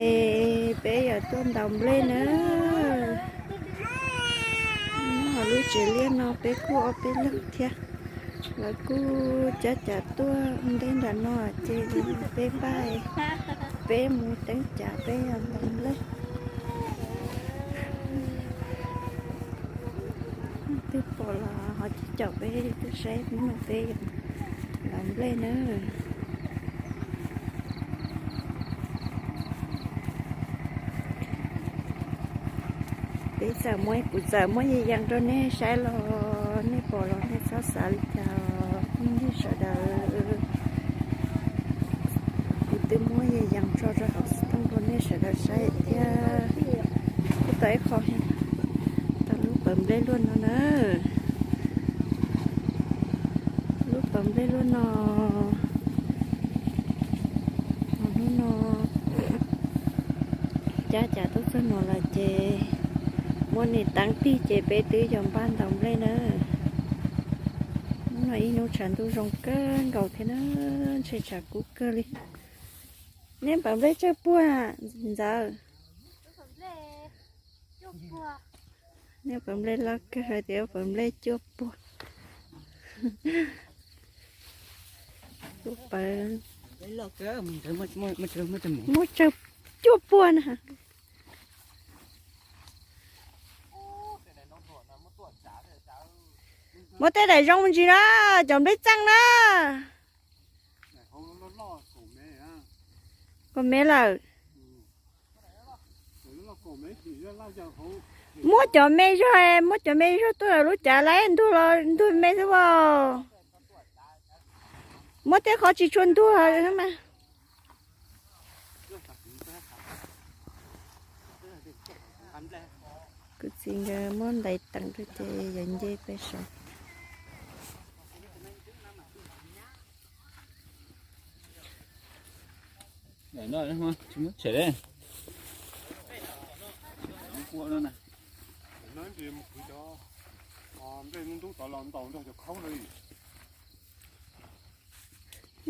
Es peb yuav tuaj ntaus nplej na. Nyob hauv lub tsev liaj no peb kuj ob peb leeg thiab. Lawv kuj cab cav tuaj ntej nram no ces peb npaj, peb mus teeb cav peb yuav ntaus nplej. Twb pom los ho coj peb tuaj saib hnub no peb yuav ntaus nplej na. Peb txawm muab, kuv txawm muab yees yees rau nej saib los nej pom los nej txhob xav li cas, nej sawv daws. Kuv twb muab yees yees tso rau hauv xov tooj rau nej sawv daws saib thiab. Kuj tau ib qho, tau lub pawv nplej luaj no na. Lub pawv nplej luaj no. Hnub no cab cav tuaj txog no lawm ces muab niam teeb tig ces peb twb yuav npaj ntaus nplej na. Hnub no ib hnub tshav ntuj zoo kawg nkaus thiab na, ntshe tshav kub kawg li. Nej pawv nplej tsawg puag ntxawm? Nej pawv nplej loj kawg, hais tias pawv nplej cuaj puag. Kuj pawv, muaj tsawg cuaj puag na. Muab tej daim zoo ntsis na, cov nplej txeej na. Kaum mev lawm. Muab cov me zog, muab cov me zog tuaj lub cav lawm, ntug los ntug me xwb as. Muab tej qhov tsis tshua ntug mas. Kuv txiv nkawd muab ntais teem rau ces yuav nce pem saud. Nej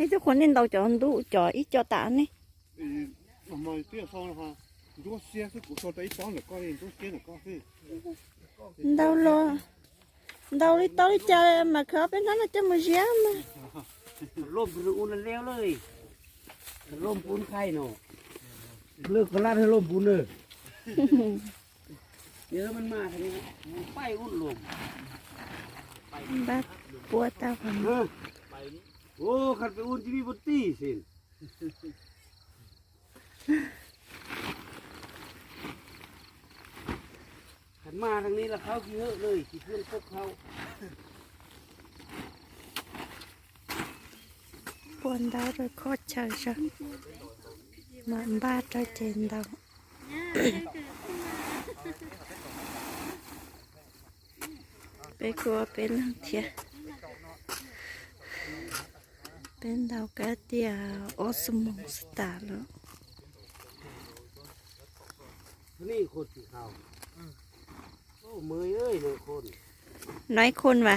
twb qhuas nej ntaus cov ntub cov ib co tas ne. Ntaus los, ntaus li tau li cas mas khawv ob peb hnab no coj mus ziab mas. Npaj puab tau. Puab ntaub rau khob chaw zog, mam npaj rau ces ntaus. Peb kuj peb leeg thiab. Peb ntaus kav tias ob xuab moos xwb tas lawm. Nói khôn mà.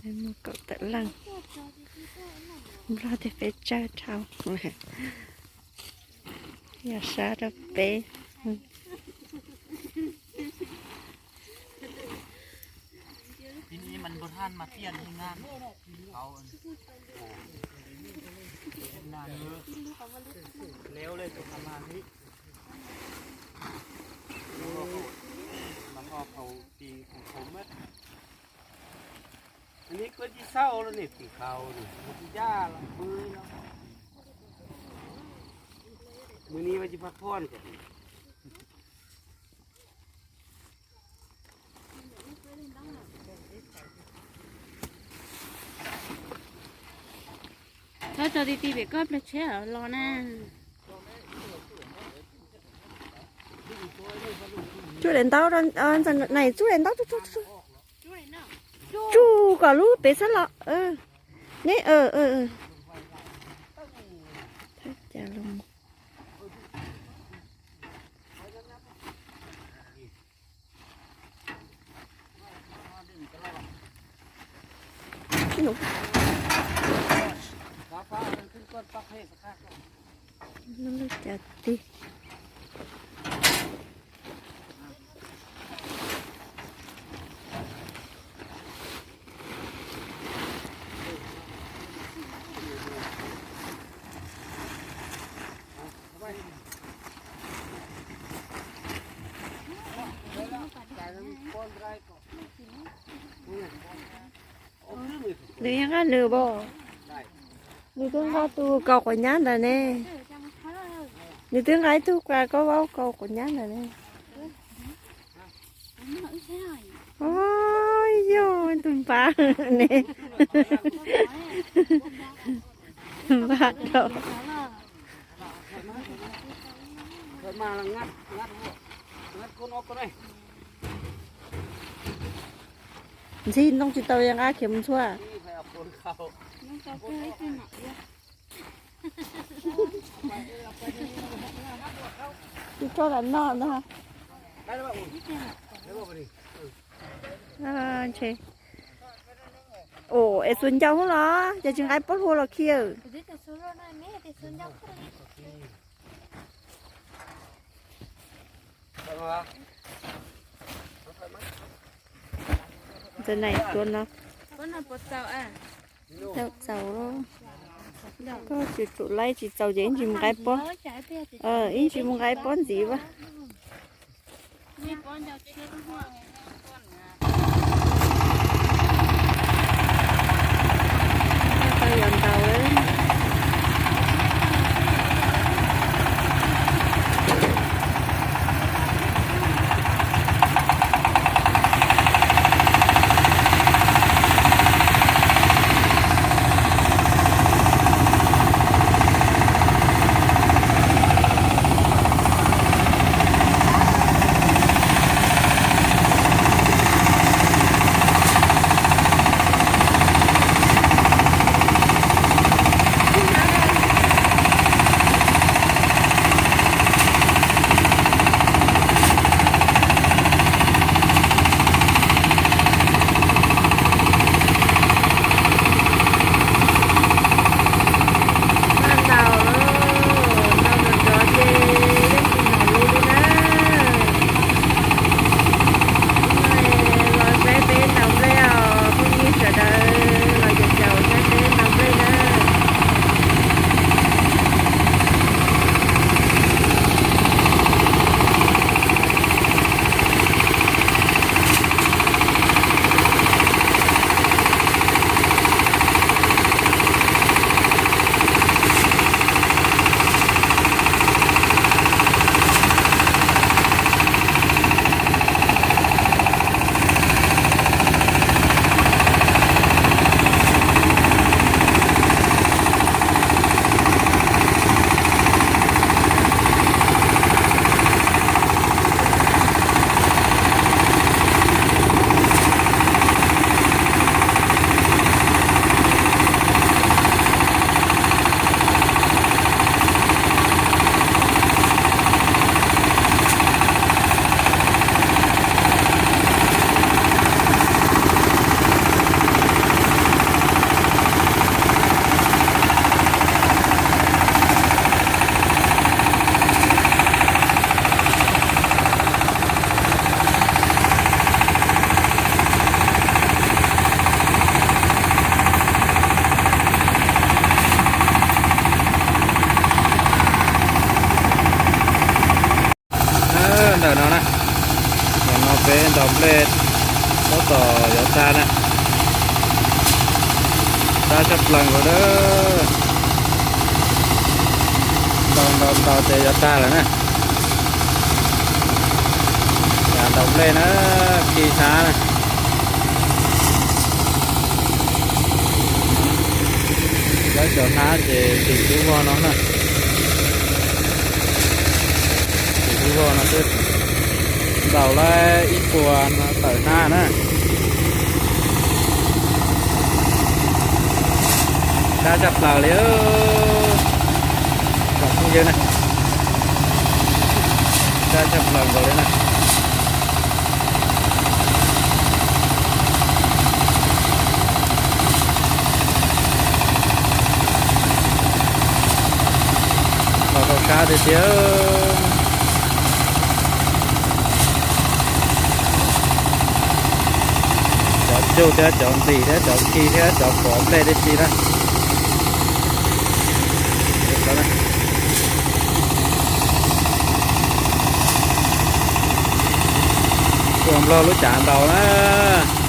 Mus kaum tawm leej, Nplog tias peb tsawg dhau, yog sab rau peb. Hnub no kuv tsis xaub lawm ne, tim qhaus no kuv tsis ncaj los pw li no. Mus ni mas tsis pab phoj. Txhob tso ti ti pem koj pliag tshiab los na. Tsuj daim ntaub, nais tsuj daim ntaub, tsuj kom lub pem xab los. Neb, cas los. Lub cas tig. Nws yeej nqa nws pom. Nws twb nqa tus kaus quav nyab ntawd ne. Nws twb nqa ib tug kaus vaub kaus quav nyab ntawd ne. Yog tus npab ne. Npab rau. Ntxhi ntoo tsis tau, yeej nqa khiav mus ntxhua. Tsis tso lam no ntag. Ua es xuas ncau los cas tsis nqa pob hlua los khi. Ntawm nais tuav no. Txaus, koj tsis tsum laib tsis txaus ces ib ntsis mus nqa pob, ib ntsis mus nqa pob ntxiv vas. Tau yog ntaus. Ntaus, ntaus nrov nrov ces yeej tsis hnov lus li na. Los saib peb ntaus nplej os, phooj ywg sawv daws los caum caum saib peb ntaus nplej na. Ntawm no na, ntawm no peb ntaus nplej tab tom yuav tag na. Tag tshaj plaws nkaus na. Ntaus ntaus ntaus ces yuav tag lawm na. Yav ntaus nplej na, khi hnab na. Lawv cov hnab ces tim lub voj no na. Tim lub voj no xwb. Ntaus lawm ib puas no tawm hnab na. Tag tshaj plaws li, tsoom phooj ywg na. Tag tshaj plaws nkaus li na. Tiag, cov cug thiab cov ntim thiab cov khi thiab cov pov nplej tib si na. Tuaj nplog lub cav ntaus na.